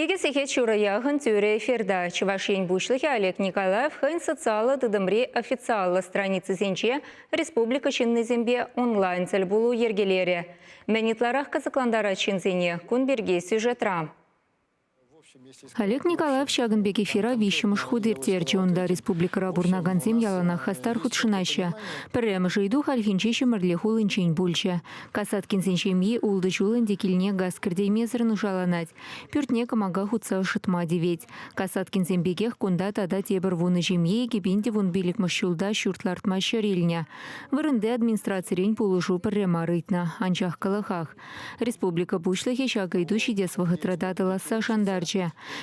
Икӗ сехет ҫурӑ яхӑн тӳрӗ эфирта Чӑваш Ен Пуҫлӑхӗ Олег Николаев хӑйӗн социаллӑ тытӑмри официаллӑ страницисенче республика ҫыннисемпе онлайн-тӗлпулу йӗркелерӗ. Мӗн ытларах кӑсӑклантарать ҫынсене кун пирки сюжетра. Олег Николаев ҫакӑн пек эфира виҫҫӗмӗш хут ирттерчӗ. Унта республикӑра пурӑнакансем яланах хастар хутшӑнаҫҫӗ. Пӗрремӗш ыйту хальхинче Ҫӗмӗрле хулинчен пулчӗ. Касаткинсен ҫемйи ултӑ ҫул ӗнтӗ килне газ кӗртеймесӗр нушаланать. Пӳртне кӑмака хутса ӑшӑтма тивет. Касаткинсем пекех кунта тата тепӗр вунӑ ҫемье 2015-мӗш ҫулта ҫурт лартма ҫӗр илнӗ. Вырӑнти администрацирен пулӑшу пӗрре мар ыйтнӑ, анчах кӑлӑхах. Республика Пуҫлӑхӗ ҫак ыйту ҫитес вӑхӑтра татӑласса шантарчӗ.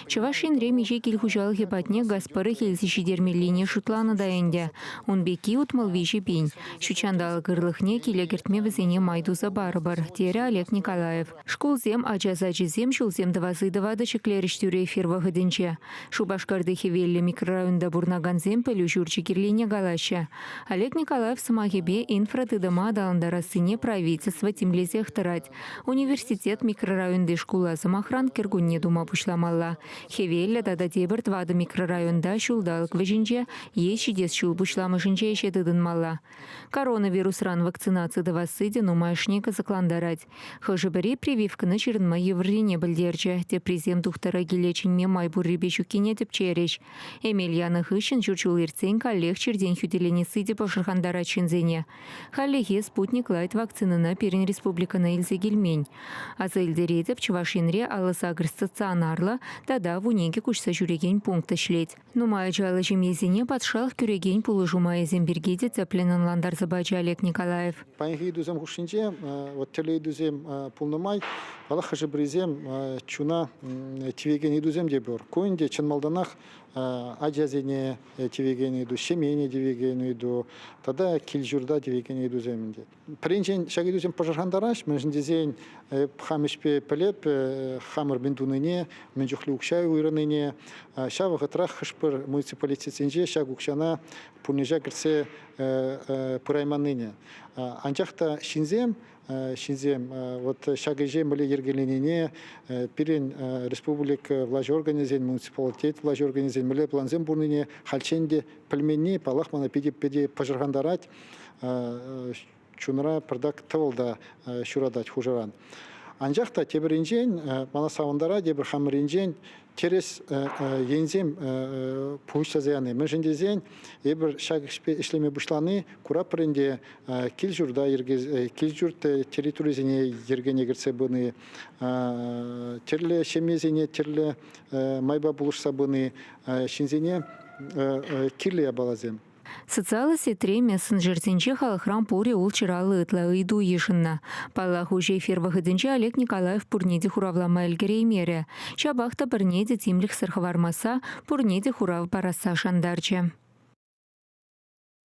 Чӑваш Енре миҫе кил хуҫалӑхӗ патне газ пӑрӑхӗ илсе ҫитермеллине шутланӑ та ӗнтӗ. Ун пекки 63 пин. Ҫутҫанталӑк ырлӑхне киле кӗртме вӗсене май туса парӑпӑр, терӗ Олег Николаев. Шкулсем, ача сачӗсем ҫулсем тӑвас ыйтӑва та ҫӗклерӗҫ тӳрӗ эфир вӑхӑтӗнче. Шупашкарти Хӗвеллӗ микрорайонта пурӑнакансем пӗлӳ ҫурчӗ кирлине калаҫҫӗ. Олег Николаев сӑмахӗпе инфратытӑма аталантарассине правительство тимлесех тӑрать. Университет микрорайонти шкула, сӑмахран, кӗркунне тума пуҫламалла. Хӗвеллӗ тата тепӗр тӑватӑ микрорайонта ҫулталӑк вӗҫӗнче е ҫитес ҫул пуҫламӑшӗнче ӗҫе тытӑнмалла. Коронавирусран вакцинаци тӑвасси те нумайӑшне кӑсӑклантарать. Хӑшӗ-пӗри прививкӑна ҫырӑнма йывӑррине пӗлтерчӗ, теприсем тухтӑра киле чӗнме май пуррипе ҫуккине тӗпчерӗҫ. Эмел янӑ хыҫҫӑн ҫур ҫул иртсен каллех чиртен хӳтӗленесси те пӑшӑрхантарать ҫынсене. Хальлӗхе «Спутник Лайт» вакцинӑна пирӗн республикӑна илсе килмен. Аса илтеретӗп, Чӑваш Енре 58 стационарлӑ тата 12 куҫса ҫӳрекен пункт ӗҫлет. Нумай ачаллӑ ҫемьесене патшалӑх кӳрекен пулӑшу майӗсем пирки те тӗплӗн ӑнлантарса пачӗ Олег Николаев. Паянхи ыйтусем хушшинче вот тӗрлӗ ыйтусем пулнӑ май, паллах, хӑшӗ-пӗрисем чуна тивекен ыйтусем те пур. Ку ӗнтӗ чӑн малтанах ачасене тивекен ыйту, ҫемьене тивекен ыйту тата кил-ҫурта тивекен ыйтусем ӗнтӗ. Пӗринчен ҫак ыйтусем пӑшӑрхантараҫ, мӗншӗн тесен эп хам ӗҫпе пӗлеп, хамӑр мӗн тунине, мӗн чухлӗ укҫа уйӑрнине. Ҫав вӑхӑтрах хӑш-пӗр муниципалитетсенче ҫак укҫана пурнӑҫа кӗртсе пырайманнине. Анчах та ҫынсем, ҫынсем вот ҫак ӗҫе мӗнле йӗркеленине, пирӗн республика влаҫ органӗсен, муниципалитет влаҫ органӗсен мӗнле плансем пуррине хальччен те пӗлменни, паллах, мана питӗ питӗ пӑшӑрхантарать. Чунра пӗртак тӑвӑл та ҫуратать хушӑран. Анчах та тепӗринчен мана савӑнтарать, эпир хамӑринчен тӗрӗс енсем пуҫласа яни. Мӗншӗн тесен эпир ҫак ӗҫпе ӗҫлеме пуҫлани куратпӑр ӗнтӗ кил-ҫурта кил-ҫурт территорисене йӗркене кӗртсе пыни, тӗрлӗ ҫемьесене тӗрлӗ майпа пулӑшса пыни, ҫынсене кирлӗ япаласем. Социаллӑ сетьре мессенджерсенче халӑхран пурӗ ултҫӑраллӑ ытла ыйту йышӑннӑ. Паллах, уҫӑ эфир вӑхӑтӗнче Олег Николаев пурне те хуравлама ӗлкӗреймерӗ. Ҫапах та пӗрне те тимлӗхсӗр хӑвармасса, пурне те хурав парасса шантарчӗ.